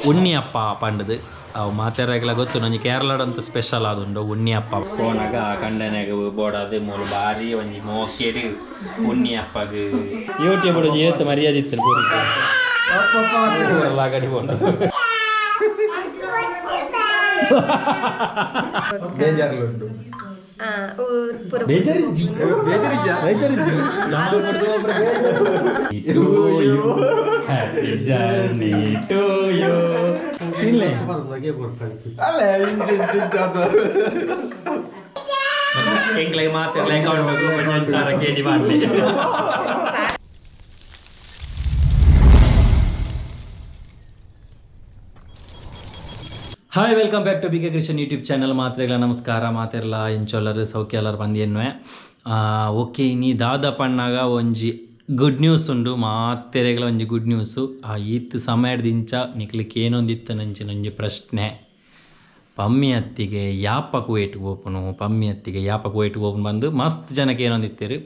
ಉಣ್ಣಿಯಪ್ಪ ಪಂಡದು. ಅವು ಮಾತೆರಾಗಲ ಗೊತ್ತು, ಒಂಜಿ ಕೇರಳಡಂತ ಸ್ಪೆಷಲ್ ಆದುಂಡು ಉಣ್ಣಿಯಪ್ಪ. ಪೋನಾಗ ಕಂಡನೆಗ್ ಬೋಡಾದ್ ಮೂಲು ಬಾರಿ ಒಂಜಿ ಮೋಕೆಡ್ ಉಣ್ಣಿಯಪ್ಪಗ್ ಯೂಟ್ಯೂಬ್ ಒಂಜಿ ಏತ್ ಮರ್ಯಾದೆ ಇತ್ತು ಪೂರಿಗೆ ಗಡಿ ಪೋಂಡು. ಬೇಜಾರ್ಲುಂಟು. ಬೇಜಾರಿಜ್ಜಿ. ಬೇಜಾರಿಜ್ಜಾ? ಬೇಜಾರಿಜ್ಜಿ. Happy journey to you. ಇಲ್ಲ. ಅಲ್ಲ, ಇಂಚು ಇಂಚು ಇಂಚು ಅದು. ಎಂಕ್ಲೆಗ್ ಮಾತೆರ್ಲ ಅಕೌಂಟ್ 1000 ಕೇಳಿ ಮಾಡ್ಲಿ. Hi, welcome back to B K Krishan YouTube channel. ಮಾತ್ರೆಗಳ ನಮಸ್ಕಾರ. ಮಾತೆರ್ಲ ಎಂಚೊಲ್ಲರು, ಸೌಖ್ಯಲ್ಲರ್ ಬಂದಿಯನ್ನುವೆ. ಓಕೆ, ಇನಿ ದಾದ ಪಣ್ಣಾಗ ಒಂಜಿ ಗುಡ್ ನ್ಯೂಸ್ ಉಂಡು. ಮಾತೆರೆಗಳ ಒಂಜಿ ಗುಡ್ ನ್ಯೂಸು. ಆ ಈತ್ ಸಮಯದಿಂಚ ನಿಕ್ಲಿಕ್ ಏನೊಂದಿತ್ತನಂಚಿನ ಒಂಜಿ ಪ್ರಶ್ನೆ, ಪಮ್ಮಿ ಅತ್ತಿಗೆ ಯಾಪ ಕುವೈಟ್ ಪೋಪುನು, ಪಮ್ಮಿ ಅತ್ತಿಗೆ ಯಾಪ ಕುವೈಟ್ ಪೋಪುನು ಬಂದು ಮಸ್ತ್ ಜನಕ್ಕೆ ಏನೊಂದಿತ್ತೇರು.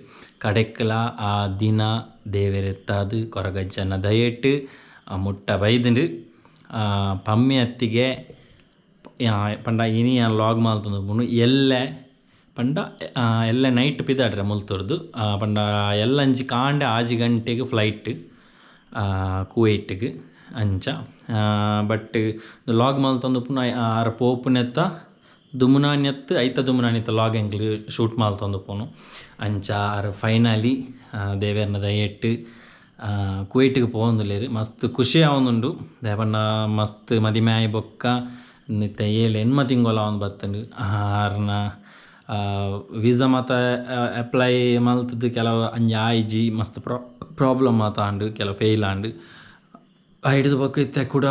ಕಡೆಕ್ಲ ಆ ದಿನ ದೇವೆರೆತ್ತಾದು ಕೊರಗಜ್ಜನ ದಯೆಟ್ಟು ಮುಟ್ಟ ಬೈದುಂಡು. ಪಮ್ಮಿ ಅತ್ತಿಗೆ ಪಂಡ ಇನಿ ಯಾನ್ ಲಾಗ್ ಮಲ್ತೊಂದು ಎಲ್ಲೆ ಪಂಡ ಎಲ್ಲೆ ನೈಟ್ ಪಿದಾಡ್ರೆ ಮುಲ್ತುರ್ದು. ಪಂಡ ಎಲ್ಲಂಜಿ ಕಾಂಡೆ 6 ಗಂಟೆಗೆ ಫ್ಲೈಟ್ ಕುವೈಟ್ಗೆ ಅಂಚ. ಬಟ್ ಲಾಗ್ ಮಲ್ತೊಂದು ಪುನ ಆರ್ ಪೋಪುನೆತ್ತ ದುಮುನಾನ್ಯತ್ ಐತ ದುಮುನಾನ್ಯತ್ತ ಲಾಗ್ ಎಂಕ್ಲು ಶೂಟ್ ಮಲ್ತೊಂದು ಪೋನು. ಅಂಚ ಆರ್ ಫೈನಲಿ ದೇವೆರ್ನ ದಯೆಟ್ಟು ಕುವೈಟ್ಗೆ ಪೋವೊಂದುಲ್ಲೆರ್. ಮಸ್ತ್ ಖುಷಿ ಆವೊಂದುಂಡು. ದಾಯೆ ಪಂಡ ಮಸ್ತ್ ಮದಿಮೆ ಆಯಿ ಬೊಕ್ಕ ಇತ್ತೆ 7-8 ತಿಂಗೊಲು ಆವೊಂದು ಬತ್ತುಂಡು. ಆರ್ನ ವೀಸಾ ಮಾತ ಅಪ್ಲೈ ಮಲ್ತುದು ಕೆಲವು ಅಂಚ ಆಯ್ಜಿ, ಮಸ್ತ್ ಪ್ರಾಬ್ಲಮ್ ಮಾತ ಆಂಡ್, ಕೆಲವು ಫೇಲ್ ಆಂಡ್. ಐಡ್ದ್ ಬೊಕ್ಕ ಇತ್ತೆ ಕೂಡ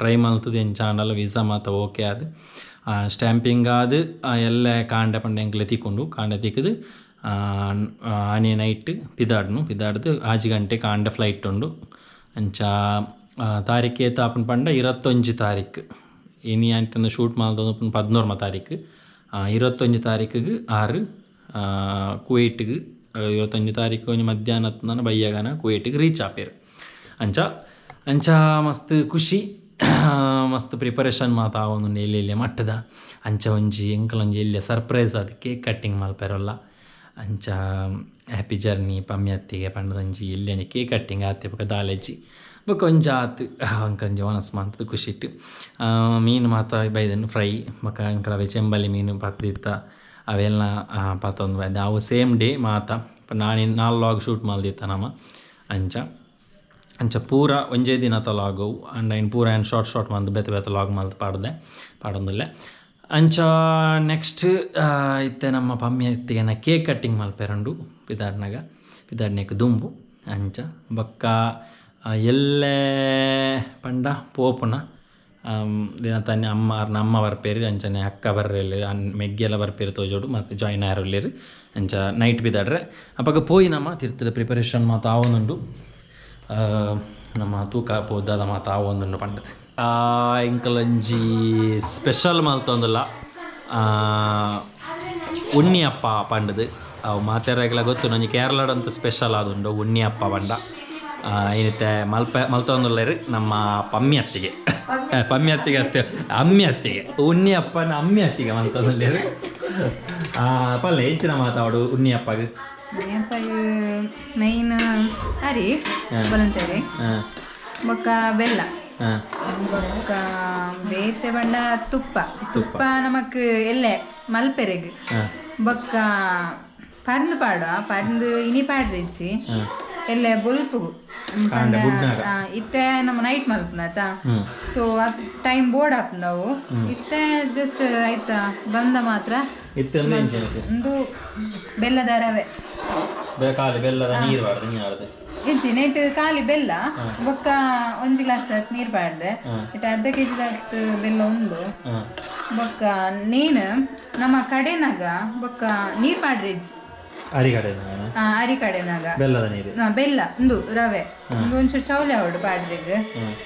ಟ್ರೈ ಮಲ್ತುದು ಎಂಚ ಆಂಡಲ ವೀಸಾ ಮಾತ ಓಕೆ ಆದ್ ಸ್ಟ್ಯಾಂಪಿಂಗ್ ಆದ್ ಎಲ್ಲೆ ಕಾಂಡೆ ಪಂಡ ಎಂಕ್ಲೆ ತಿಕ್ಕುಂಡು. ಕಾಂಡೆ ತಿಕ್ಕುದು ಆನೆ ನೈಟ್ ಪಿದಾಡ್ನು. ಪಿದಾಡ್ದು 6 ಗಂಟೆ ಕಾಂಡೆ ಫ್ಲೈಟ್ ಉಂಡು. ಅಂಚ ತಾರೀಕು ಏತ್ ಆಪುಂಡು ಪಂಡ 21 ತಾರೀಕು. ಇನಿ ಅಂತಂದು ಶೂಟ್ ಮಲ್ತೊಂದು 11 ತಾರೀಕು. 21 ತಾರೀಕಿಗೆ ಆರು ಕುವೈಟ್ಗೆ, 21 ತಾರೀಕು ಒಂಜಿ ಮಧ್ಯಾಹ್ನ ಬಯ್ಯಗಾನ ಕುವೈಟ್ಗೆ ರೀಚ್ ಆಪೇರು. ಅಂಚ ಅಂಚ ಮಸ್ತ್ ಖುಷಿ, ಮಸ್ತ್ ಪ್ರಿಪರೇಷನ್ ಮಾತ ಆವೊಂದುಂಡು ಎಲ್ಲಿ ಎಲ್ಲಿ ಮಟ್ಟದ. ಅಂಚ ಒಂಜಿ ಎಂಕಲೊಂಜಿ ಎಲ್ಯ ಸರ್ಪ್ರೈಸ್ ಆದ್ ಕೇಕ್ ಕಟ್ಟಿಂಗ್ ಮಲ್ಪೆರಲ್ಲ. ಅಂಚ ಹ್ಯಾಪಿ ಜರ್ನಿ ಪಮ್ಮಿ ಅತ್ತಿಗೆ ಪಂಡದಂಜಿ ಎಲ್ಲಿ ಒಂಜಿ ಕೇಕ್ ಕಟ್ಟಿಂಗ್ ಆತೆ ಬೊಕ ದಾಲೆಜ್ಜಿ ಬೊಕ ಒಂಜಿ ಆತ್ ಅಂಕಂಜಿ ವನಸ್ ಮಂತುದು ಖುಷಿಟ್. ಮೀನು ಮಾತ ಬೈದನ್ ಫ್ರೈ ಬೊಕ ಎಂಕಲ ಚೆಂಬಲಿ ಮೀನು ಪತ್ತಿತ್ತ ಅವೆಲ್ಲ ಪತ್ತೊಂದು ಬೈದ. ಅವು ಸೇಮ್ ಡೇ ಮಾತ ನಾನಿ ನಾಲ್ ಲಾಗ್ ಶೂಟ್ ಮಲ್ದಿತ್ತ ನಮ. ಅಂಚ ಅಂಚ ಪೂರ ಒಂಜೇ ದಿನತ ಲಾಗು ಅಂಡ್ ಐನ್ ಪೂರ ಐನ್ ಶಾರ್ಟ್ ಶಾರ್ಟ್ ಮಂತ್ ಬೇತೆ ಬೇತೆ ಲಾಗ್ ಮಲ್ತ್ ಪಾಡ್ದೆ ಪಾಡೊಂದುಲ್ಲೆ. ಅಂಚ ನೆಕ್ಸ್ಟ್ ಇತ್ತೆ ನಮ್ಮ ಪಮ್ಮಿ ಅತ್ತಿಗೆನ ಕೇಕ್ ಕಟ್ಟಿಂಗ್ ಮಲ್ಪೆರುಂಡು ಪಿದಾಡ್ನಾಗ, ಪಿದಾಡ್ನೇಕ್ ದುಂಬು. ಅಂಚ ಬೊಕ್ಕ ಎಲ್ಲೆ ಪಂಡ ಪೋಪುನ ದಿನ ತನ್ನೆ ಅಮ್ಮ ಅರ್ನ ಅಮ್ಮ ಬರ್ಪೇರು, ಅಂಚನೆ ಅಕ್ಕ ಬರ್ರೆಲ್ಲೆರ್, ಮೆಗ್ಗೆಲ್ಲ ಬರ್ಪೇರು ತೋಜೋಡು ಮತ್ತು ಜಾಯಿನ್ ಆಯರುಲ್ಲೆರ್. ಅಂಚ ನೈಟ್ ಪಿದಾಡ್ರೆ ಅಪಗ ಪೋಯಿ ನಮ್ಮ ತಿರ್ತದ ಪ್ರಿಪರೇಷನ್ ಮಾತ ಆವೊಂದುಂಡು. ನಮ್ಮ ತೂಕ ಪೋದಾದ ಮಾತ ಆವೊಂದುಂಡು ಪಂಡದು. ಎಂಕಲೊಂಜಿ ಸ್ಪೆಷಲ್ ಮಲ್ತೊಂದುಲ್ಲ ಉಣ್ಣಿಯಪ್ಪ ಪಂಡದು. ಅವು ಮಾತೆರಾಗಲ ಗೊತ್ತು, ಒಂಜಿ ಕೇರಳಡಂತ ಸ್ಪೆಷಲ್ ಆದುಂಡು ಉಣ್ಣಿಯಪ್ಪ ಪಂಡ. ಇನಿತೆ ಮಲ್ಪೆ ಮಲ್ತೊಂದುಲ್ಲೆರ್ ನಮ್ಮ ಪಮ್ಮಿ ಅತ್ತಿಗೆ, ಪಮ್ಮಿ ಅತ್ತಿಗೆ ಅತ್ತೆ ಅಮ್ಮಿ ಅತ್ತಿಗೆ, ಉಣ್ಣಿಯಪ್ಪನ ಅಮ್ಮಿ ಅತ್ತಿಗೆ ಮಲ್ತೊಂದುಲ್ಲೆರ್. ಪಲ್ಲೆ ಹೆಚ್ಚಿನ ಮಾತಾಡು ಉಣ್ಣಿಯಪ್ಪಗ್. ಉಣ್ಣಿಯಪ್ಪಗ್ ಮೈನ್ ಅರಿ ಬೊಲಂತರಿ ಬೊಕ್ಕ ಬೆಲ್ಲ ಬೊಕ್ಕ ಬೇತೆ ಪಂಡ ತುಪ್ಪ. ತುಪ್ಪ ನಮಕ್ ಎಲ್ಲೆ ಮಲ್ಪೆರೆಗ್. ಬೊಕ್ಕ ಪರ್ಂದ್ ಪಾಡುವ, ಪರ್ಂದ್ ಇನಿ ಪಾಡ್ದಿಜ್ಜಿ, ಎಲ್ಲೆ ಬೊಲ್ಪುಗು. ಇತ್ತೆ ನಮ್ಮ ನೈಟ್ ಮಲ್ಪುನತ, ಸೊ ಟೈಮ್ ಬೋರ್ಡ್ ಆಪುಂಡು. ಇತ್ತೆ ಜಸ್ಟ್ ಆಯ್ತಾ ಬಂದ ಮಾತ್ರ. ಒಂದು ಬೆಲ್ಲದ ರವೆ ಇಜ್ಜಿ ನೈಟ್ ಖಾಲಿ ಬೆಲ್ಲ ಬೊಕ್ಕ ಒಂಜಿ ಗ್ಲಾಸ್ ನೀರ್ ಪಾಡ್ದೆ. ಇಟ್ಟು ಅರ್ಧ ಕೆಜಿ ಬೆಲ್ಲ ಉಂಡು. ಬೊಕ್ಕ ನೇನು ನಮ್ಮ ಕಡೆನಾಗ ಬೊಕ್ಕ ನೀರ್ ಪಾಡ್ರಿಜ್ಜಿ. ಅರಿ ಕಡೆನಾಗ ಬೆಲ್ಲದ ನೀರು, ಬೆಲ್ಲ ಉಂದು ರವೆ ಒಂಚೂರು ಚೌಲೆ ಅವಡು ಪಾಡ್ರಿಗ್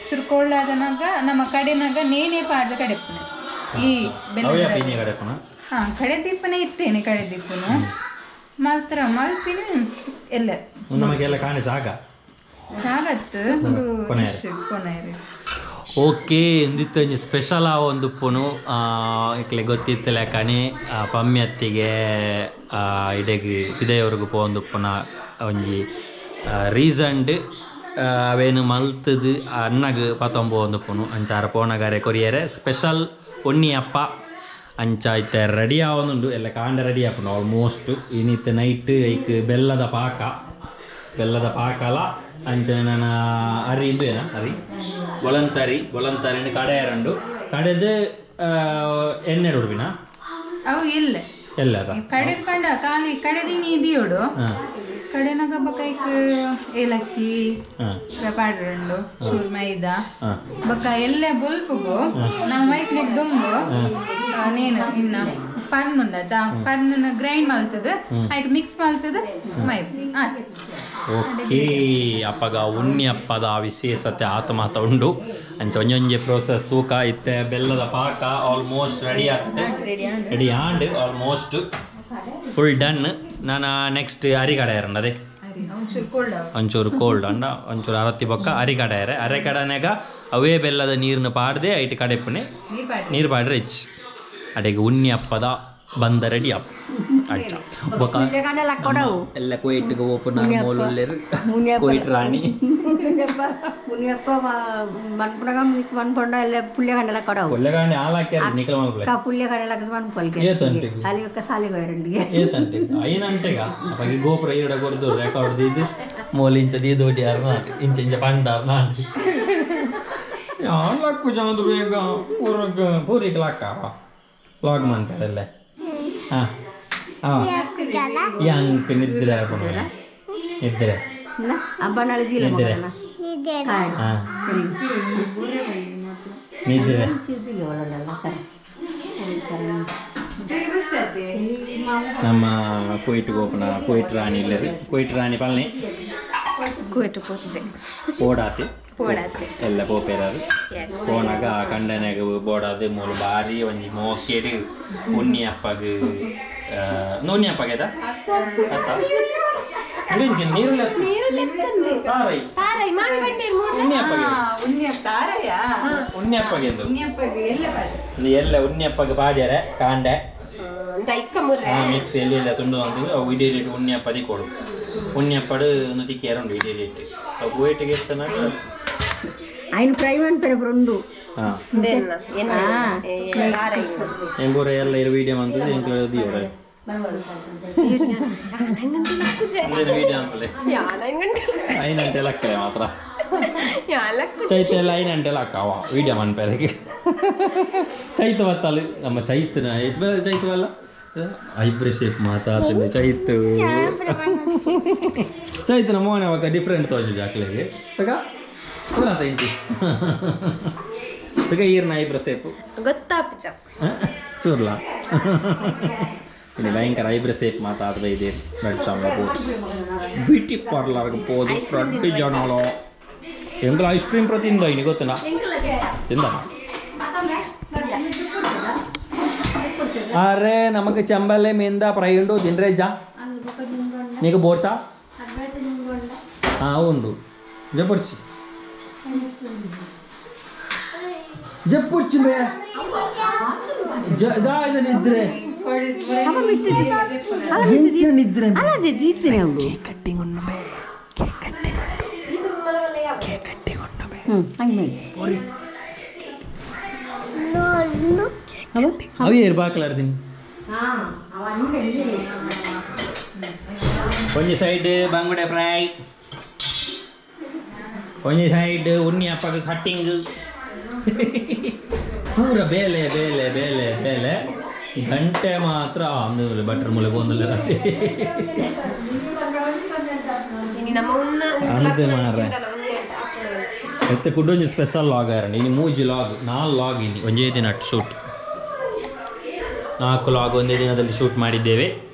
ಚೂರು ಕೋಳ್ಳಾದನಾಗ ನಮ್ಮ ಕಡೆನಾಗ ನೇನೆ ಪಾಡ್ದ ಕಡೆಪುನೆ ಈ ಬೆಲ್ಲ. ಹಾ ಕಡೆ ದೀಪನೆ ಇತ್ತೇನೆ, ಕಡೆ ದೀಪನು ಮಲ್ತರ ಮಲ್ಪಿನ ಎಲ್ಲ ನಮಗೆಲ್ಲ ಕಾಣೆ ಜಾಗ ಜಾಗತ್ತು ಒಂದು ಕೊನೆಯರು. ಓಕೆ ಇಂದಿತ್ತು ಒಂಜಿ ಸ್ಪೆಷಲ್ ಆ ಒಂದು ಉಪ್ಪುನು ಇಕ್ಲೆ ಗೊತ್ತಿತ್ತು ಲೆಕ್ಕನೆ ಪಮ್ಯತ್ತಿಗೆ ಇಡೆಗ್ ಪಿದೆಯವರೆಗೂ ಪೋವೊಂದುಪ್ಪುನ ಒಂಜಿ ರೀಸನ್ಡ್ ಅವೇನು ಮಲ್ತದು ಅಣ್ಣಗ್ ಪತ್ತೊಂಬ ಅಂಚಾರ ಪೋನಗಾರೆ ಕೊರಿಯರೆ ಸ್ಪೆಷಲ್ ಉಣ್ಣಿ ಅಪ್ಪ ಅಂಚ ಇತ್ತೆ ರೆಡಿ ಆವೊಂದುಂಡು ಎಲ್ಲ ಕಾಂಡ ರೆಡಿ ಆಪುಂಡು ಆಲ್ಮೋಸ್ಟ್. ಇನಿತ್ತೆ ನೈಟ್ ಐಕ್ ಬೆಲ್ಲದ ಪಾಕ, ಬೆಲ್ಲದ ಪಾಕಲ ಅಂಚನೆ ನನ್ನ ಅರಿ ಇಂದು ಏನ ಅರಿ ಬೊಳಂತರಿ, ಬೊಳಂತರಿನ ಕಡೆಯರಂಡು ಕಡೆದು ಎಣ್ಣೆ ಉಡುಪಿನ ಅವು ಇಲ್ಲ ಎಲ್ಲ ಕಡೆದ ಪಂಡ ಖಾಲಿ ಕಡೆದಿನಿ ದಿಯೋಡು ಕಡೆನಾಗ ಬೊಕ ಐಕ್ ಏಲಕ್ಕಿ ಪಾಡ್ರುಂಡು ಚೂರು ಮೈದಾ ಬೊಕ ಎಲ್ಲೆ ಬೊಲ್ಪುಗು ನಮ್ಮ ಮೈಪ್ನಿಗ್ ದುಂಬು ನೇನು ಇನ್ನ ಪರ್ನುಂಡತ ಪರ್ನನ್ನು ಗ್ರೈಂಡ್ ಮಲ್ತದ ಐಕ್ ಮಿಕ್ಸ್ ಮಲ್ತದ ಮೈಪ್ ಆತ್. ಓಕೆ ಅಪ್ಪಗ ಉಣ್ಣಿ ಅಪ್ಪದ ವಿಶೇಷತೆ ಆತ ಮಾತ ಉಂಡು. ಅಂಚ ಒಂಜೊಂಜೆ ಪ್ರೋಸೆಸ್ ತೂಕ ಇತ್ತೆ ಬೆಲ್ಲದ ಪಾಕ ಆಲ್ಮೋಸ್ಟ್ ರೆಡಿ ಆಗ್ತದೆ. ರೆಡಿ ಆಂಡ್ ಆಲ್ಮೋಸ್ಟ್ ಫುಲ್ ಡನ್. ನಾನು ನೆಕ್ಸ್ಟ್ ಅರಿ ಕಡೆಯರಂಡ ಅದೇ ಒಂಚೂರು ಕೋಲ್ಡ್ ಒಂಚೂರು ಕೋಲ್ಡ್ ಅಂಡ ಒಂಚೂರು ಅರತ್ತಿ ಬೊಕ್ಕ ಅರಿ ಕಡೆಯರೆ ಅರೆ ಕಡನೆಗ ಅವೇ ಬೆಲ್ಲದ ನೀರನ್ನು ಪಾಡದೆ ಐಟ್ ಕಡೆಪುನೆ ನೀರು ಪಾಡ್ರೆ ನೀರು ಪಾಡ್ರೆ ಹೆಚ್ಚು ಅಡೆಗೆ ಉಣ್ಣಿ ಅಪ್ಪದ ಬಂದ ರೆಡಿ ಅಪ್ ಅಚ್ಚ ಬೊಕ್ಕ ಎಲ್ಲ ಕುವೈಟ್ಗೆ ಓಪನ್ ಮೋಲುಲ್ಲೆರ್ ಕುವೈಟ್ ರಾಣಿ ಮುನಿಯಪ್ಪ ಮನ್ಪುನಗ ಮನ್ಪೊಂಡ ಎಲ್ಲ ಪುಳ್ಯ ಕಂಡಲ ಕೊಡವು. ಕೊಲ್ಲೆಗಾಣಿ ಹಾಲಾಕ್ಯಾರ ನಿಖಲ ಮಲ್ಪಲೆ. ಪುಳ್ಯ ಕಂಡಲ ಮನ್ಪೊಲ್ಗೆ. ಏತಂಟೆಗ್? ಅಲ್ಲಿ ಒಕ್ಕ ಸಾಲಿಗೆ ಹೋಯ್ರಂಡಿಗೆ. ಏತಂಟೆ ಐನಂಟೆಗ ಅಪ್ಪಗೆ ಗೋಪುರ ಈಡ ಕೊರ್ದು ರೆಕಾರ್ಡ್ ದೀದು ಮೋಲ್ ಇಂಚ ದೀದೋಟಿ ಯಾರು ನಾಟು ಇಂಚ ಇಂಚ ಪಂಡಾರ್ ನಾಟು ಲಕ್ಕು ಜನದ ಬೇಗ ಪೂರಕ್ ಪೂರಿಗೆ ಲಕ್ಕ ಲಾಗ್ ಮಾಡ್ತಾರಲ್ಲ. ಹಾಂ ಹಾಂ ಯಾಂಕ್ ನಿದ್ರೆ ಆಪುಂಡು ನಿದ್ರೆ. ಅಬ್ಬನಾಳಿ ದೀಲ. ನಿದ್ರೆ. ಹಾಂ ನಿದ್ರೆ. ನಮ್ಮ ಕುವೈಟ್ ಗೋಪುನ ಕುವೈಟ್ ರಾಣಿ ಇಲ್ಲ ಕುವೈಟ್ ರಾಣಿ ಪಲ್ನಿ. ಕುವೆಟ್ ಪೋತಿಜೆ. ಪೋಡಾತಿ. ಪೋಡಾತಿ. ಎಲ್ಲ ಪೋಪೇರಾರು ಪೋನಾಗ ಕಂಡನೆಗ್ ಬೋಡಾದ್ ಮೂಲು ಬಾರಿ ಒಂಜಿ ಮೋಕೆಡ್ ಉಣ್ಣಿ ಅಪ್ಪಗ್ ಉಣ್ಣಿ ಅಪ್ಪಗೆ ಅತ್ತ ಇಂಚಿನ ನೀರು ತಾರೈ ಉಣ್ಣಿ ಅಪ್ಪಗೆ. ಉಣ್ಣಿಯಪ್ಪ ತಾರಯ್ಯ. ಉಣ್ಣಿ ಅಪ್ಪಗೆ ಎಂದು ಉಣ್ಣಿಯಪ್ಪಗೆ ಎಲ್ಲ ಪಾಡ್ರೆ. ಒಂದು ಎಲ್ಲ ಉಣ್ಣಿ ಅಪ್ಪಗೆ ಪಾಡ್ಯಾರೆ ಕಾಂಡೆ ಮಿಕ್ಸ್ ಎಲ್ಲಿ ಎಲ್ಲ ತುಂಡು ಅಂದು ಅವು ಇಡೀ ಇಡೀ ಉಣ್ಣಿ ಅಪ್ಪದಿ ಕೊಡು ಉಣ್ಣಿ ಅಪ್ಪಡು ಒಂದು ತಿಕ್ಕಿ ಉಂಡು ಇಡೀ ಇಟ್ಟು ಅವು ಕುವೈಟಿಗೆ ಎತ್ತನಾಗ. ఆయన ಫ್ರೈ ಮನ್ಪೆರೆ ಉಂಡು. ಹಾಂ ಎಂಬೂರ ಎಲ್ಲ ಇರು ವೀಡಿಯೋ ಅಂತಂದ್ರೆ ಎಂಕ್ಲ ದಿಯೋರೆ ವೀಡಿಯೋ ಅನ್ಪಲೆ ಐನಂಟೆ ಲಕ್ಕಲೆ ಮಾತ್ರ ಚೈತ ಎಲ್ಲ ಐನಂಟೆ ಲಕ್ಕವ ವೀಡಿಯೋ ಮನ್ಪೆರಗೆ ಚೈತ ಬತ್ತಲು ನಮ್ಮ ಚೈತನ ಎತ್ ಬೇರೆ ಚೈತವಲ್ಲ ಐಬ್ರೋ ಶೇಪ್ ಮಾತಾಡ್ತೀನಿ ಚೈತು ಚೈತನ ಮೋನೆ ఒక ಡಿಫ್ರೆಂಟ್ ತೋಜು ಜಾಕ್ಲೆಗೆ ತಗ ಅಂತ ಇಂಚಿ ತಗ ಈರ್ನ ಐಬ್ರೋ ಶೇಪು. ಗೊತ್ತಾಪುಚ. ಚೂರ್ಲ ಇನ್ನು ಭಯಂಕರ ಐಬ್ರೋ ಶೇಪ್ ಮಾತಾಡ್ತಾ ಇದೆ. ಬ್ರೆಡ್ ಶಾಮ್ಲ ಪೋತು ಬ್ಯೂಟಿ ಪಾರ್ಲರ್ಗೆ ಪೋದು ಫ್ರೆಡ್ ಜನಗಳು ಎಂಗ್ಲ ಐಸ್ ಕ್ರೀಮ್ ಪ್ರತಿ ತಿಂದ ಇನಿ ಗೊತ್ತನಾ ತಿಂದ. ಅರೆ ನಮಗೆ ಚೆಂಬಲ್ಲೆ ಮೀಂದ ಫ್ರೈ ಉಂಡು ತಿಂಡ್ರೆ ಜಾ నీకు బోర్చా ಉಂಡು ಜಪುರ್ಚಿ ಜಪ್ಪುರ್ಚಿ ಬೇ ದಾದ ನಿದ್ರೆ ಎಂಚ ನಿದ್ರೆ. ಅಲ್ಲ ಉಂಡು. ಕಟ್ಟಿಂಗ್ ಉಂಡು ಬೇ ಕೇಕ್ ಕಟ್ಟಿಂಗ್ ಉಂಡು ಕೇಕ್ ಕಟ್ಟಿಂಗ್ ಉಂಡು ಬೇ. ಹಂಗೆ. ಅವಿ ಏರ್ ಬಾಕಲಾಡ್ತೀನಿ. ಒಂಜಿ ಸೈಡ್ ಬಂಗುಡೆ ಫ್ರೈ, ಒಂಜಿ ಸೈಡ್ ಉಣ್ಣಿ ಅಪ್ಪಗ ಕಟ್ಟಿಂಗ್ ಪೂರ ಬೇಲೆ ಬೇಲೆ ಬೇಲೆ ಬೇಲೆ ಗಂಟೆ ಮಾತ್ರ ಅಂದು ಬಟರ್ ಮೂಲೆ ಬೋಂದಲ್ಲ ಅಂದೆ ಮಾರ್ರೆ. ಎತ್ತೆ ಕುಡ್ಡೊಂಜಿ ಸ್ಪೆಷಲ್ ಲಾಗ್ ಆರಂడి ಇನಿ ಮೂಜಿ ಲಾಗ್ ನಾಲ್ ಲಾಗ್ ಇನಿ ಒಂಜೇ ದಿನ ಶೂಟ್ 4 ಲಾಗ್ ಒಂದೇ ದಿನದಲ್ಲಿ ಶೂಟ್ ಮಾಡಿದ್ದೇವೆ.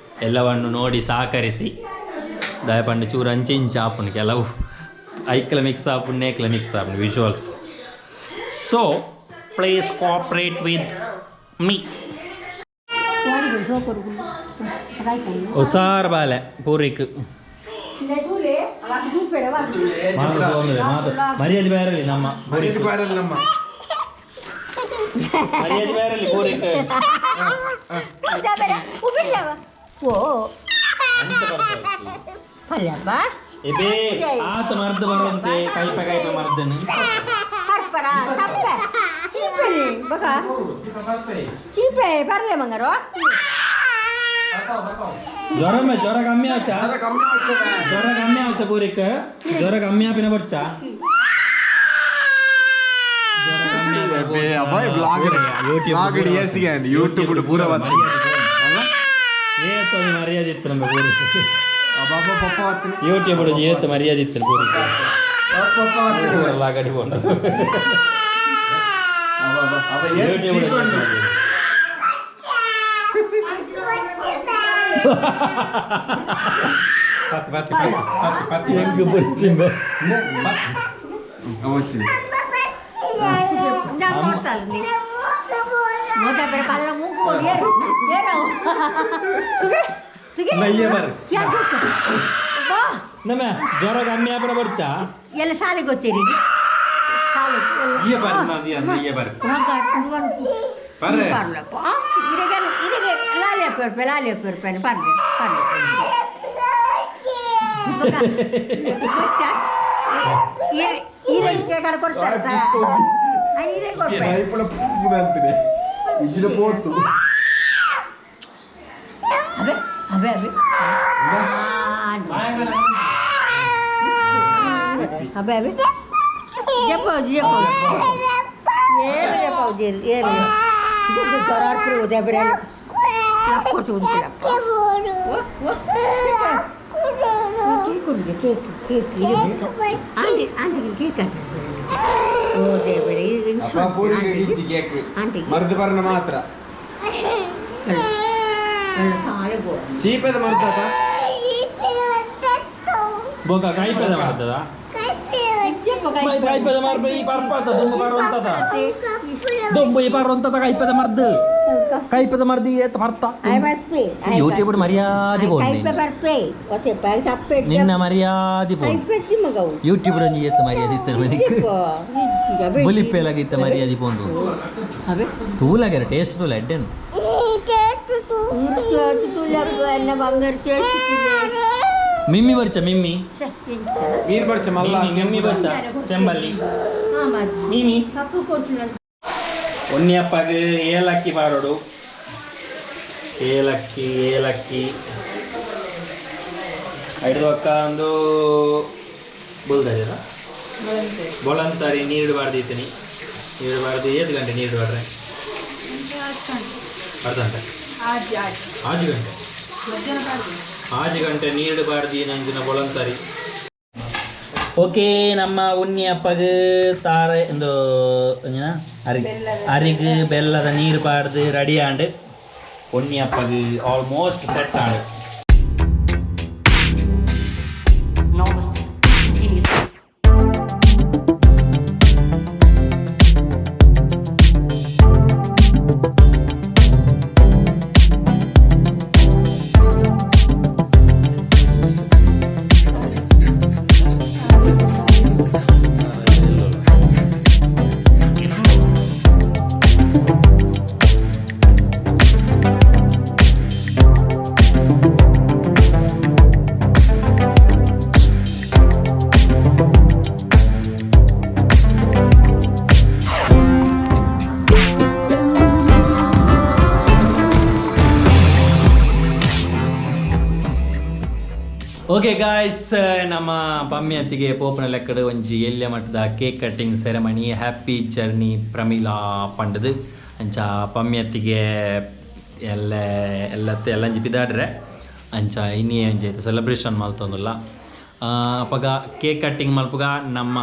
ಎಲ್ಲವನ್ನು ನೋಡಿ ಸಹಕರಿಸಿ ದಯಪಂಡು ಚೂರು ಅಂಚೆ ಇಂಚೆ ಆಪುಂಡು ಕೆಲವು ಐಕ್ಲ ಮಿಕ್ಸ್ ಆಪುಂಡು ನೇಕ್ಲ ಮಿಕ್ಸ್ ಆಪುಂಡು visuals. So please cooperate with me. ಹುಷಾರ್ ಬಾಲೆ ಪೂರಿಕ್ ಮಾತು ಮರ್ಯಾದೆ ಬೇರೆ ನಮ್ಮ ಪೂರಿಕ್. ನಮ್ಮ ಮರ್ಯಾದೆ ಬೇರೆ ಪೂರಿಕ್. ಓ. ಅಂಚ ಬರ್ತಾವೆ. ಪಲ್ಯಪ್ಪ. ಎಬೇ, ಆತ ಮರ್ದು ಬರುವಂತೆ ಕೈಪ ಕೈಪ ಮರ್ದನು. ಪರ್ಪರ ಚಪ್ಪೆ ಚೀಪೆ ಬಕ ಚೀಪೆ ಪರ್ಲೆ ಮಂಗರು. ಜ್ವರ ಜ್ವರ ಕಮ್ಮಿ ಆಚ, ಜ್ವರ ಕಮ್ಮಿ ಆಚ ಪೂರಿಕ್. ಜ್ವರ ಕಮ್ಮಿ ಆಪಿನ ಬಡ್ಚ, ಜ್ವರ ಕಮ್ಮಿ ಆಪಿನ. ಅಬ್ಬಾಯ್, ಬ್ಲಾಗ್ ಯೂಟ್ಯೂಬ್ ಬ್ಲಾಗ್ ಏಸಿಗೆ ಅಂಡ್ ಯೂಟ್ಯೂಬ್ ಪೂರ ಬರ್ತದೆ. ಏತ್ ಒಂದು ಮರ್ಯಾದೆ ಇತ್ತು ನಮ್ಮ ಪೂರಿ. ಅಬ್ಬಬ್ಬ ಪಪ್ಪ ಬರ್ತೀನಿ. ಯೂಟ್ಯೂಬ್ ಏತ್ ಮರ್ಯಾದೆ ಇತ್ತು ಪೂರಿ. ಪಪ್ಪ ಬರ್ತೀನಿ. ಎಲ್ಲ ಗಡಿ ಬೋಂಡು. ಅಬ್ಬಬ್ಬ, ಅಬ್ಬ ಏತ್ ಯೂಟ್ಯೂಬ್ ಚೀಪ್ ಉಂಟು. ಹೆಂಗ್ ಬುರ್ಚಿಂಬೆ. ಅವ వచ్చింది. ഞാൻ ನೋಡ್ತಾಳೆ ನೀ ಮೋಟ ಬೇರೆ ಪಲ್ಲ ಮೂಗು ಏರು ಏರು ತುಗೆ ತುಗೆ. ನಯ್ಯೆ ಬಾರ್. ಯಾಕೆ ಬಾ. ನಮ್ಮ ಜ್ವರ ಕಮ್ಮಿ ಆಪಿನ ಬಡ್ಚ. ಎಲ್ಲ ಶಾಲೆಗೆ ಗೊತ್ತೀರಿ ಶಾಲೆ. ಇಯ್ಯ ಬಾರ್, ನಾನ್ ಇಯ್ಯ, ಇಯ್ಯ ಬಾರ್. ಪರ್ರೆ. ಪರ್ಲಪ್ಪ ಇರಗೆ ಇರಗೆ ಲಾಲಿ ಪರ್ಪೆ ಲಾಲಿ ಪರ್ಪೆ ಪರ್ಲೆ ಪರ್ಲೆ ಇರಗೆ ಕಡೆ ಕೊಡ್ತಾರೆ ಇರಗೆ ಕೊಡ್ತಾರೆ. ఇప్పుడు పువ్వు అంతనే ఇజ్జిన పోతు. ಅಬೆ ಅಬೆ ಅಬೆ ಅಬೆ ಅಬೆ ಜಪ್ಪಾವು ಜಪ್ಪಾವು ಏನು ಜಪ್ಪಾವು ಏನು ಜ್ವರ ಆಡ್ತಿರು ದೇಬ್ರೆ ಕೊಡ್ತು ಉಂಟಿಲ್ಲ. ಕೇಕ್ ಉಂಟು, cake cake. Aunty ಆಂಟಿಗೆ ಕೇಕ್ ಆಂಟಿ. ಓ ದೇವರೇ. ಅಪ್ಪ ಪೂರಿಗೆ ಇಜ್ಜಿ ಕೇಕ್. ಆಂಟಿಗೆ. ಮರ್ದು ಬರ್ನ ಮಾತ್ರ. ಶಾಲೆಗೆ ಹೋಗು. ಚೀಪದ ಮರ್ದಾತ. ಬೊಕ ಕೈಪದ ಮಾಡ್ತದ? ಕೈಪದ ಮಾರ್ಪ ಈ ಪರ್ಪಾತ ದುಂಬು ಬರುವಂತದ, ದುಂಬು ಈ ಬರುವಂತದ ಕೈಪದ ಮರ್ದು, ಕೈಪದ ಮರ್ದು ಏತ್ ಮರ್ತ. ಯೂಟ್ಯೂಬ್ ಮರ್ಯಾದೆ ಪೋಂಡು. ನಿನ್ನ ಮರ್ಯಾದೆ ಪೋಂಡು. ಯೂಟ್ಯೂಬ್ ರಂಜಿ ಏತ್ ಮರ್ಯಾದೆ ಇತ್ತು ಮನಿಕ್. ಬುಲಿಪ್ಪೆಲಾಗಿತ್ತ ಮರ್ಯಾದೆ ಪೋಂಡು. ತೂಲಾಗ್ಯಾರ ಟೇಸ್ಟ್ ತೂಲ ಎಡ್ಡೇನು. ಮಿಮ್ಮಿ ಬರ್ಚ ಮಿಮ್ಮಿ. ನೀರು ಬರ್ಚ ಮಲ್ಲ. ಮಿಮ್ಮಿ ಮಿಮ್ಮಿ ಬರ್ಚ ಚೆಂಬಲ್ಲಿ ಮಿಮಿ. ಉಣ್ಣಿಯಪ್ಪಗೆ ಏಲಕ್ಕಿ ಪಾಡೋಡು, ಏಲಕ್ಕಿ ಏಲಕ್ಕಿ ಐದು ಪಕ್ಕ ಒಂದು ಬುಲ್ದರಿರ ಬೊಳಂತಾರಿ ನೀರು ಬಾರ್ದಿತ್ತೀನಿ. ನೀರು ಬಾರ್ದು ಏಳು ಗಂಟೆ ನೀರು ಬಾರ್ರೆ, ಅರ್ಧ ಗಂಟೆ, ಆಜು ಗಂಟೆ, ಆಜು ಗಂಟೆ ನೀರು ಬಾರ್ದಿ ನಂಜಿನ ಬೊಳಂತಾರಿ. ಓಕೆ, ನಮ್ಮ ಉಣ್ಣಿ ಅಪ್ಪಗೆ ತಾರೆ ಒಂದು ಅರಿ ಅರಿಗ್ ಬೆಲ್ಲದ ನೀರು ಬಾರ್ದು ರೆಡಿ ಆಂಡ್ ಉಣ್ಣಿ ಅಪ್ಪಗೆ ಆಲ್ಮೋಸ್ಟ್ ಸೆಟ್ ಆಂಡ್. Almost instantaneous. Okay guys, ನಮ್ಮ ಪಮ್ಮಿಯತ್ತಿಗೆ ಪೋಪನ ಲೆಕ್ಕಡು ಒಂಜಿ ಎಲ್ಯ ಮಟ್ಟದ cake cutting ceremony, happy journey Pramila ಪಂಡದು. ಅಂಚ ಪಮ್ಮಿಯತ್ತಿಗೆ ಎಲ್ಲ ಎಲ್ಲತ್ತೆ ಎಲ್ಲಂಜಿ ಪಿದಾಡ್ರೆ. ಅಂಚ ಇನಿ ಒಂಜಿ ಸೆಲೆಬ್ರೇಷನ್ ಮಲ್ತೊಂದುಲ್ಲ. ಅಪಗ ಕೇಕ್ ಕಟ್ಟಿಂಗ್ ಮಲ್ಪುಗ ನಮ್ಮ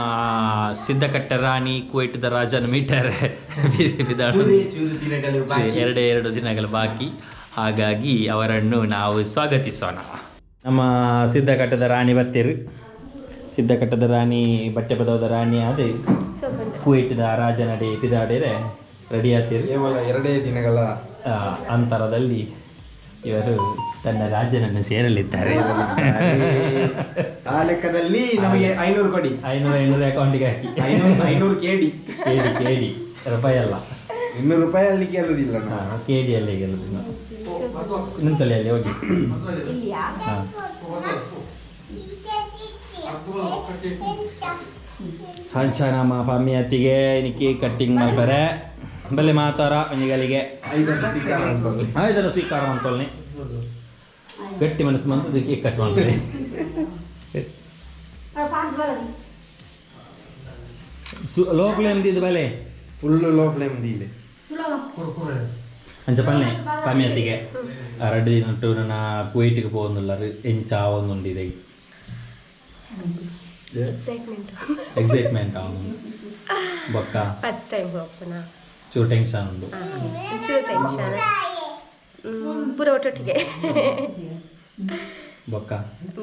ಸಿದ್ಧಕಟ್ಟ ರಾಣಿ ಕುವೈಟ್ದ ರಾಜನ ಮೀಟರ್ ಪಿದಾಡು. ಚೂರು ದಿನಗಳು ಬಾಕಿ. ಎರಡೇ ಎರಡು ದಿನಗಳು ಬಾಕಿ, ಹಾಗಾಗಿ ಅವರನ್ನು ನಾವು ಸ್ವಾಗತಿಸೋಣ. ನಮ್ಮ ಸಿದ್ಧಕಟ್ಟದ ರಾಣಿ ಬತ್ತೀರು. ಸಿದ್ಧಕಟ್ಟದ ರಾಣಿ ಬಟ್ಟೆ ಪದವದ ರಾಣಿ ಅದೇ ಕುವೈಟ್ದ ರಾಜನಡೆ ಪಿದಾಡಿರೆ ರೆಡಿ ಆತೀರಿ. ಕೇವಲ ಎರಡೇ ದಿನಗಳ ಅಂತರದಲ್ಲಿ ಇವರು ತನ್ನ ರಾಜನನ್ನು ಸೇರಲಿದ್ದಾರೆ. ಆ ಲೆಕ್ಕದಲ್ಲಿ ನಮಗೆ 500 ಕೊಡಿ. 500 500 ಅಕೌಂಟಿಗೆ ಹಾಕಿ. 500 500 ಕೇಡಿ. ಕೇಳಿ ಕೇಳಿ, ರೂಪಾಯಿ ಅಲ್ಲ. 200 ರೂಪಾಯಿ ಅಲ್ಲಿ ಕೇಳುದಿಲ್ಲ ನಾವು. ಹಾಂ, ಕೆ ಡಿ ಅಲ್ಲಿ ಗೆಲ್ಲುದು ನಿಂತಲ್ಲಿ ಹೋಗಿ. ಇಲ್ಲಿಯಾ? ಹಾಂ. ಅಂಚ ನಮ್ಮ ಪಮ್ಮಿ ಅತ್ತಿಗೆ ಇನಿ ಕೇಕ್ ಕಟ್ಟಿಂಗ್ ಮಾಡ್ತಾರೆ. ಬಲ್ಲೆ ಮಾತಾರ ಒಂಜಿಗಲಿಗೆ. ಐದನ್ನು ಸ್ವೀಕಾರ ಮಾಡ್ಕೊಳ್ಳಿ. ಇದನ್ನು ಸ್ವೀಕಾರ ಮಾಡ್ಕೊಳ್ಳಿ. ಗಟ್ಟಿ ಮನಸ್ಸು ಬಂತು, ಕೇಕ್ ಕಟ್ ಮಾಡ್ತಾರೆ. ಲೋ ಫ್ಲೇಮ್ ದಿದ್ದು ಬಲೆ. ಫುಲ್ ಲೋ ಫ್ಲೇಮ್ ದೀಲೆ. ಅಂಚ ಪನ್ನೆ ಪಮ್ಮಿ ಅತ್ತಿಗೆ, ರಡ್ಡು ದಿನ ನನ್ನ ಕುವೈಟಿಗೆ ಪೋವೊಂದುಲ್ಲರು, ಎಂಚ ಆವೊಂದುಂಡು ಇದೆ? ಎಕ್ಸೈಟ್ಮೆಂಟ್. ಎಕ್ಸೈಟ್ಮೆಂಟ್ ಆವೊಂದುಂಡು. ಬೊಕ್ಕ? ಫಸ್ಟ್ ಟೈಮ್ ಹೋಗ್ಪುನ. ಚೂರು ಟೆನ್ಷನ್ ಉಂಡು. ಚೂರು ಟೆನ್ಷನ್, ಪೂರ ಒಟ್ಟೊಟ್ಟಿಗೆ. ಬೊಕ್ಕ?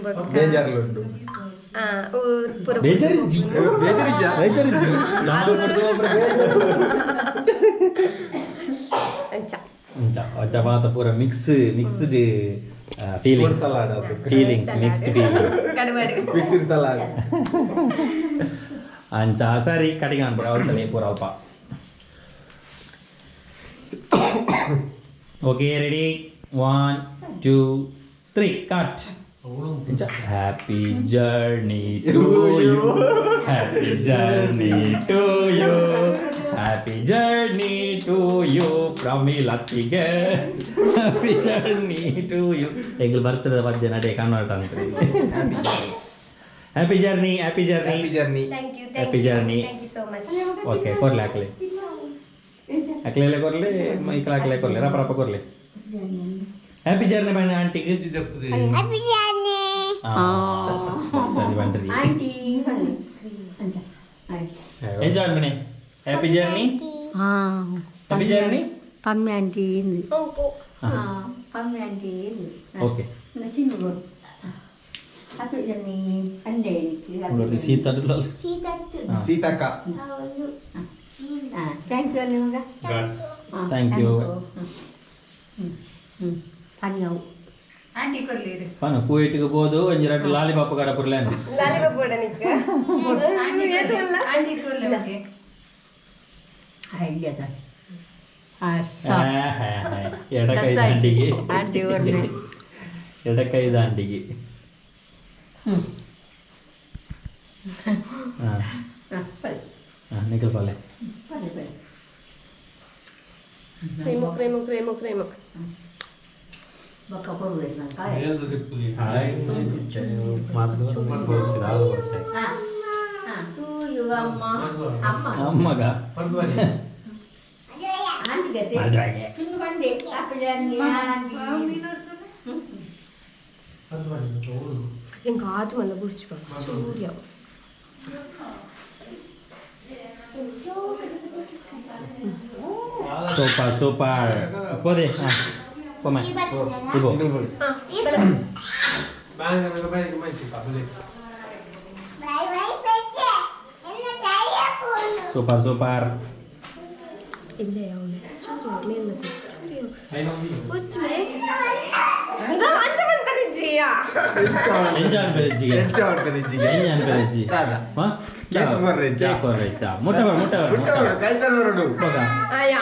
ಬೊಕ್ಕ? ಬೇಜಾರ್ಲುಂಟು. ಊರು ಪೂರ. ಬೇಜಾರಿಜ್ಜಿ. ಬೇಜಾರಿಜ್ಜ? ಬೇಜಾರಿಜ್ಜಿ. ನಾನು ಕೊಡ್ದು ಒಬ್ರು ಬೇಜಾರು. ಅಂಚ. ಅಂಚ ಅಂಚ ಮಾತ ಪೂರ ಮಿಕ್ಸ್ ಮಿಕ್ಸ್ಡ್ ಫೀಲಿಂಗ್ಸ್. salad ಅದು. Feelings, mixed feelings. ಕಡಿಮೆ. Mixed salad. ಅಂಚ ಸರಿ, ಕಡಿಗೆ ಅನ್ಬಿಡ ಅವಳ್ತಲೆ ಪೂರ ಅಲ್ಪ. Okay, ready, one, two, three, cut. Happy journey to you, happy journey to you, happy journey to you ಪ್ರಮೀಲತ್ತಿಗೆ, happy journey to you. ಎಂಗ್ಲು ಬರ್ತದೆ ಪದ್ಯ ನಡೆ ಕನ್ವರ್ಟ್ ಅಂತ. Happy journey, happy journey. Happy journey. Thank you. Happy journey. Thank you so much. Okay, ಕೊರ್ಲೆ, ಹಾಕ್ಲಿ ಹಾಕ್ಲೆಲ್ಲ ಕೊರ್ಲಿ, Michael ಹಾಕ್ಲೆ, ಕೊರ್ಲೆ, ರಪ ರಪ ಕೊರ್ಲೆ. Happy journey ಬಣ್ಣ ಆಂಟಿಗೆ. ಸರಿ ಬನ್ರಿ. Aunty ಅಂಚ. Enjoy ಮನೆ. Happy journey. ಹಾಂ. Happy journey. Pammi aunty ಇಂದು, ಪಮ್ಮಿ ಆಂಟಿ ಇಂದು. ಓಕೆ. ಚಿನ್ನು ಹ್ಯಾಪಿ ಜರ್ನಿ ಅಂದೆ. ಸೀತ. ಸೀತಕ್ಕ. ಹಾಂ, thank you ನಿಮಗೆ. Thank you. ಹ್ಞೂ, ಪನ್ಯವು. ಆಂಟಿ ಕೊಲ್ಲಿರು. ಪನ ಕುವೈಟ್ಗೆ ಬೋದು ಒಂಜಿ ರಡ್ಡು ಲಾಲಿಪಾಪ್ ಕಡ ಪುರ್ಲೇನು. ಲಾಲಿಪಾಪ್ ಕೊಡನಿಕ್ಕ. ಆಂಟಿ ಕೊಲ್ಲೆ, ಆಂಟಿ ಕೊಲ್ಲೆ ಬಗ್ಗೆ. ಇಲ್ಲದ. ಎಡಕೈ ದಾಂಡಿಗೆ. ಆಂಟಿ ಅವ್ರನ್ನೇ. ಎಡಕೈ ದಾಂಡಿಗೆ. ಹ್ಞೂ. ಹಾಂ. ಹಾಂ, ಬನ್ನಿ. ಹಾಂ, ನಿಖಲ್ ಪಲ್ಲೆ. ಬನ್ನಿ ಬನ್ನಿ. Cream cream cream cream. ಬೊಕ್ಕ ಕೊಡ್ಬೇಕು ನಾನು ಕಾಯಿ. ಹಾಂ ಹಾಂ, ಟು you ಅಮ್ಮ ಅಮ್ಮ. ಅಮ್ಮಗ. ಆಂಟಿ ಗತೆ. ಅದ್ರಾಗೆ. ಚಿನ್ನು ಬಂದೆ, ಹ್ಯಾಪಿ ಜರ್ನಿ ಆಂಟಿ. ಎಂಕ್ ಆತು ಮಲ್ಲ ಗುರ್ಚಿ ಚೂರ್ಯ. ಸೂಪರ್ ಸೂಪರ್, ಹೋದೆ. ಹಾಂ, ಪೊಮ್ಮೆ ಇಬೋ. Super super. ಇಲ್ಲೇ ಅವನು ಚೂರ್ಯ ಮೇಲ್ ಚೂರ್ಯ ಹುಚ್ಚುಮೆ ಅಂಚ ಬಂತರಿಜ್ಜಿಯಾ. ಎಂಜಾನ್ ಪೆರೆಜ್ಜಿಗೆ. ಎಂಚ ಮಾಡ್ತಾರೆ ಇಜ್ಜಿಗೆ? ಎಂಜಾನ್ ಪೆರೆಜ್ಜಿ. ದಾದ? ಹಾ. ಕೇಕ್ ಕೊರ್ರೆಜ್ಜ? ಕೇಕ್ ಕೊರ್ರೆಜ್ಜ. ಮುಟ್ಟ ಬೇಡ, ಮುಟ್ಟ ಬೇಡ. ಮುಟ್ಟ ಬರಡು, ಕೈ ತರೋಡು. ಬೊಕ?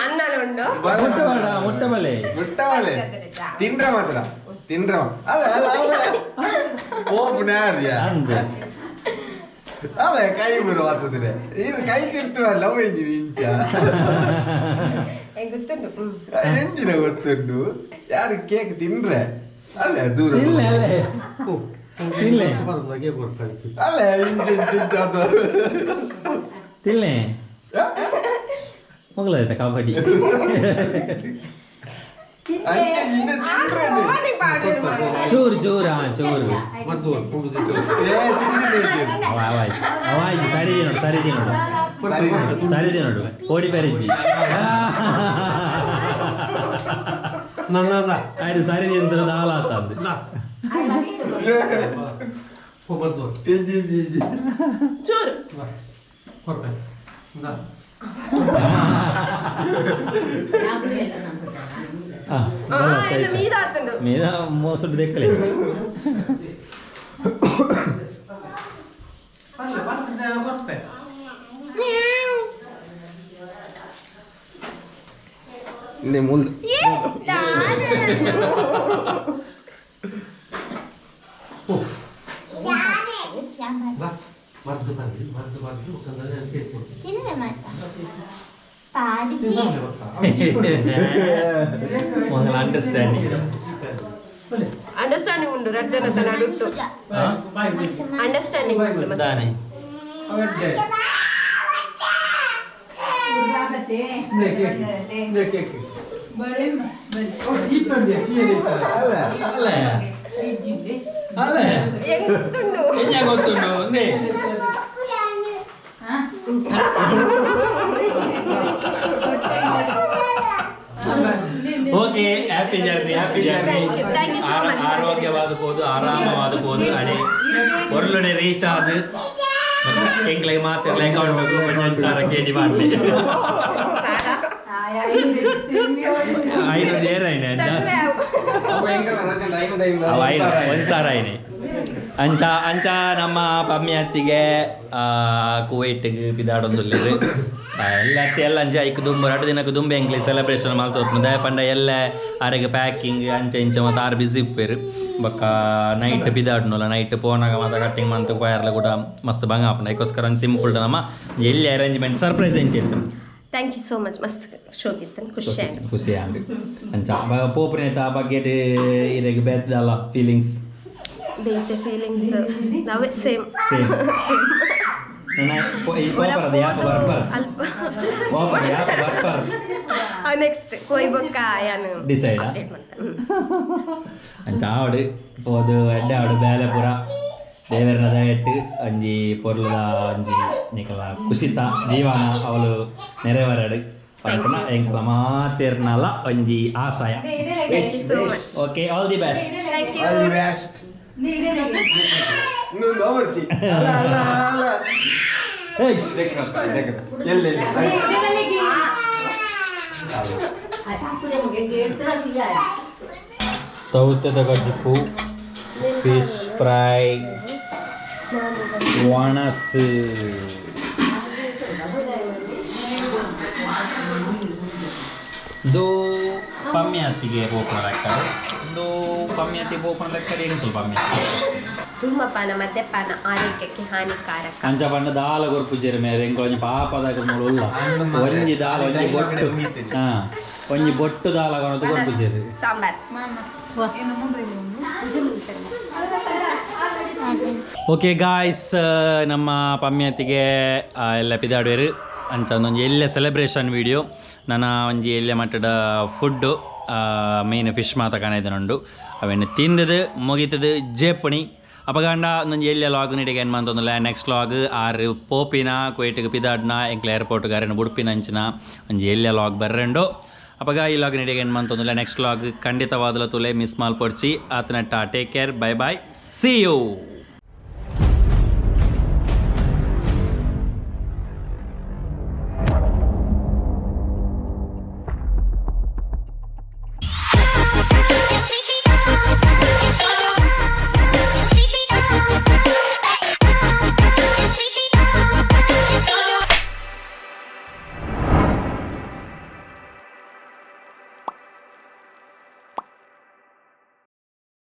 ಅನ್ನಲ ಉಂಡು. ಮುಟ್ಟ ಬೇಡ, ಮುಟ್ಟ ಬಲೆ. ಮುಟ್ಟವಳೆ ತಿಂದ್ರ ಮಾತ್ರ ತಿಂದ್ರ. ಅಲ್ಲ ಅಲ್ಲ, ಅವೇ ಓಪುನಾರ್ಯ. ಅಂದೆ. ಅವೇ ಕೈ ಬರು ಆತದ್ರೆ ಇದು ಕೈ ತಿರ್ತು ಅಲ್ಲ ಅವ ಎಂಜಿನ ಇಂಚ. ಎಂಕ್ ಗೊತ್ತುಂಡು. ಎಂಜಿನ ಗೊತ್ತುಂಟು? ಯಾರು ಕೇಕ್ ತಿಂದ್ರೆ ಅಲ್ಲ ದೂರ. ಇಲ್ಲ ಅಲ್ಲೇ ತಿನ್ಲೆ. ಅಲ್ಲ, ಇಂಚ ಇಂಚ ಇಂಚ ಅದು. ತಿನ್ಲೆ ಮೊಗಲಾಯ್ತಾ ಕಬಡ್ಡಿ. ಅಂಚೆ ನಿನ್ನೆ ತಿಂದ್ರೆ ಚೂರು ಚೂರು, ಹಾ, ಚೂರು. ಏ ತಿಂದಿಲ್ಲ. ಅವ ಅವಾಯ್ತು ಅವಾಯ್ತು, ಸರಿ ನೋಡು, ಸರಿ ನೋಡು. ಸರಿ. ಸರಿ ನೋಡು, ಓಡಿ ಪೆರೆಜಿ ಆಯ್ತು. ಸರಿ ಅಂತ ದಾಲ ಆತಂದು. ಇಂಚಿ ಇಂಚಿ ಇಂಚಿ. ಚೂರು. ಹಾಂ. ಮೀದ ಆತುಂಡು. ಮೀದ ಮೋಸಡ್ ದೆಕ್ಕಲೆ. ಇಂದೆ ಮೂಲ್ದು. ಮೊದಲ ಅಂಡರ್ಸ್ಟ್ಯಾಂಡಿಂಗ್. ಅಂಡರ್ಸ್ಟ್ಯಾಂಡಿಂಗ್ ಉಂಡು ರಡ್ ಜನತ ನಡುಟ್ಟು. ಅಂಡರ್ಸ್ಟ್ಯಾಂಡಿಂಗ್ ಉಂಡು ಮಸ್ತ್. ದಾನೆ? ಅಲ್ಲ. ಅಲ್ಲ. ಅಲ್ಲ. ಎಂತುಂಡು? ಎಂಜ ಗೊತ್ತುಂಡು ಒಂದೇ. Okay, happy journey, happy journey. Thank you, thank you so much. ಆರೋಗ್ಯವಾದ ಪೋದು, ಆರಾಮವಾದ ಪೋದು, ಅಡೆ ಒರ್ಲುಡೆ ರೀಚ್ ಆದು ಎಂಕ್ಲೆ ಮಾತ್ರ ಅಕೌಂಟ್ 1,000 ಕೇಳಿ ಮಾಡಲಿ. 500 ಏರಾಯ್ನೆ ಜಾಸ್ತಿ. ಅವು ಎಂಕಲ್ಲ ರಜೆ 500 500. ಅವ 500, 1,000 ಆಯ್ನೆ. ಅಂಚ ಅಂಚ ನಮ್ಮ ಪಮ್ಮಿ ಅತ್ತಿಗೆ ಕುವೈಟ್ಗೆ ಪಿದಾಡೊಂದುಲ್ಲೆರ್. ಎಲ್ಲ ಅತ್ತಿ ಎಲ್ಲ ಅಂಚ ಐಕ್ ದುಂಬು 2 ದಿನಕ್ಕೆ ದುಂಬೆ ಎಂಕ್ಲೆ ಸೆಲೆಬ್ರೇಷನ್ ಮಲ್ತೊಪ್ಪುನು. ದಾಯೆ ಪಂಡ ಎಲ್ಲ ಆರೆಗ್ ಪ್ಯಾಕಿಂಗ್ ಅಂಚ ಇಂಚ ಮತ್ತು ಆರು ಬಿಸಿ ಇಪ್ಪೆರ್. ಬೊಕ್ಕ ನೈಟ್ ಪಿದಾಡ್ನಲ್ಲ, ನೈಟ್ ಪೋನಾಗ ಮಾತ ಕಟ್ಟಿಂಗ್ ಮಂತ್ ಪೋಯರ್ಲ ಕೂಡ ಮಸ್ತ್ ಬಂಗ ಆಪುಂಡು. ಐಕೋಸ್ಕರ ಒಂದು ಸಿಂಪಲ್ ನಮ್ಮ ಎಲ್ಲಿ ಅರೇಂಜ್ಮೆಂಟ್ ಸರ್ಪ್ರೈಸ್ ಎಂಚ ಇತ್ತು? Thank you so much. ಮಸ್ತ್ ಶೋಕಿತ್ತು, ಖುಷಿ ಆಯ್ತು. ಖುಷಿ ಆಂಡ್. ಅಂಚ ಪೋಪುನೇತ ಬಗ್ಗೆ ಇರೆಗ್ ಬೇತದಲ್ಲ ಫೀಲಿಂಗ್ಸ್? ಬೇತೆ ಫೀಲಿಂಗ್ಸ್ ನಾವೇ ಸೇಮ್. ಸೇಮ್. ಪೋಪರದ ಯಾಪ ಬರ್ಪರ್? ಅಲ್ಪ. ಪೋಪರ ಯಾಪ ಬರ್ಪರ್? ನೆಕ್ಸ್ಟ್ ಕೋಯ್ ಬೊಕ್ಕ ಯಾನು Decide ಆ? ಅಪ್ಡೇಟ್ ಮಾಡ್ತೇನೆ. ಅಂಚ ಆವಡು ಪೋದು ಎಡ್ಡೆ ಆವಡು. ಬೇಲೆ ಪೂರ ದೇವೆರ್ನ ದಯೆಟ್ ಒಂಜಿ ಪೊರ್ಲುದ ಒಂಜಿ ನಿಕಲ ಖುಷಿತ ಜೀವನ ಅವಳು ನೆರೆವರಡು ಪನ್ಪುನ ಎಂಕಲ ಮಾತೆರ್ನಲ ಒಂಜಿ ಆಶಯ. Thank you so much. Okay, all the best. Thank you. All the best. ಇನ್ನೊಂದು ನೋಡ್ತಿ. ಅಲ್ಲ ಅಲ್ಲ ಅಲ್ಲ. ಎಲ್ಲಿ ಎಲ್ಲಿ? ತೌತೆದ ಕಜ್ಜಿಪು, ಫಿಶ್ ಫ್ರೈ, ಒಣಸು. ಇದು ಪಮ್ಯಾತಿಗೆ ಪೋಪುನ ಲೆಕ್ಕಡು. ಒಂದು ಪಮ್ಯಾತಿ ಪೋಪುನ ಲೆಕ್ಕಡು ಎಂಕುಲು ಪಮ್ಯಾತಿ. ಧೂಮಪಾನ ಮದ್ಯಪಾನ ಆರೋಗ್ಯಕ್ಕೆ ಹಾನಿಕಾರಕ. ಅಂಚ ಪಂಡ ದಾಲ ಕೊರ್ಪುಜೆರ್ ಮೇರೆ. ಎಂಕುಲು ಒಂಜಿ ಪಾಪದಾಗ ಮೂಲು ಉಲ್ಲ. ಒಂಜಿ ದಾಲ, ಒಂಜಿ ಬೊಟ್ಟು, ಹಾ, ಒಂಜಿ ಬೊಟ್ಟು ದಾಲ ಕೊನೊಂದು ಕೊರ್ಪುಜೆರ್. ಸಾಂಬಾರ್. ಏನು ಮೊಬೈಲ್ ಉಂಡು. ಓಕೆ ಗಾಯ್ಸ್, ನಮ್ಮ ಪಮ್ಯತಿಗೆ ಎಲ್ಲ ಪಿದಾಡುವೆರ್. ಅಂಚ ಒಂದೊಂಜಿ ಎಲ್ಲ ಸೆಲೆಬ್ರೇಷನ್ ವೀಡಿಯೋ. ನನ ಒಂಜಿ ಎಲ್ಲ ಮಟ್ಟದ ಫುಡ್ಡು, ಮೇನ್ ಫಿಶ್ ಮಾತ ಕಾಣೈದನುಂಡು. ಅವೆನ್ ತಿಂದದು ಮುಗಿತದು ಜೇಪಣಿ. ಅಪಗಾಂಡ ಒಂದೊಂಜಿ ಎಲ್ಲ ಲಾಗ್ ನೀಡಿಗೆ ಏನು ಮಂತೊಂದುಲ್ಲ. ನೆಕ್ಸ್ಟ್ ಲಾಗ್ ಆರು ಪೋಪಿನ ಕುವೈಟ್ಗೆ ಪಿದಾಡ್ನ, ಎಂಕ್ಲ ಏರ್ಪೋರ್ಟ್ಗೆ ಅರೆನ ಬುಡ್ಪಿನ ಅಂಚಿನ ಒಂಜಿ ಎಲ್ಲ ಲಾಗ್ ಬರ್ರೆಂಡು. ಅಪಗ ಈ ಲಾಗ್ ನೀಡಿಗೆ ಏನು ಮಂತೊಂದುಲ್ಲ. ನೆಕ್ಸ್ಟ್ ಲಾಗ್ ಖಂಡಿತವಾದಲ ತುಲೆ ಮಿಸ್ ಮಾಲ್ಪೊಡ್ಚಿ. ಆತನಟ್ಟ take care, bye bye, see you.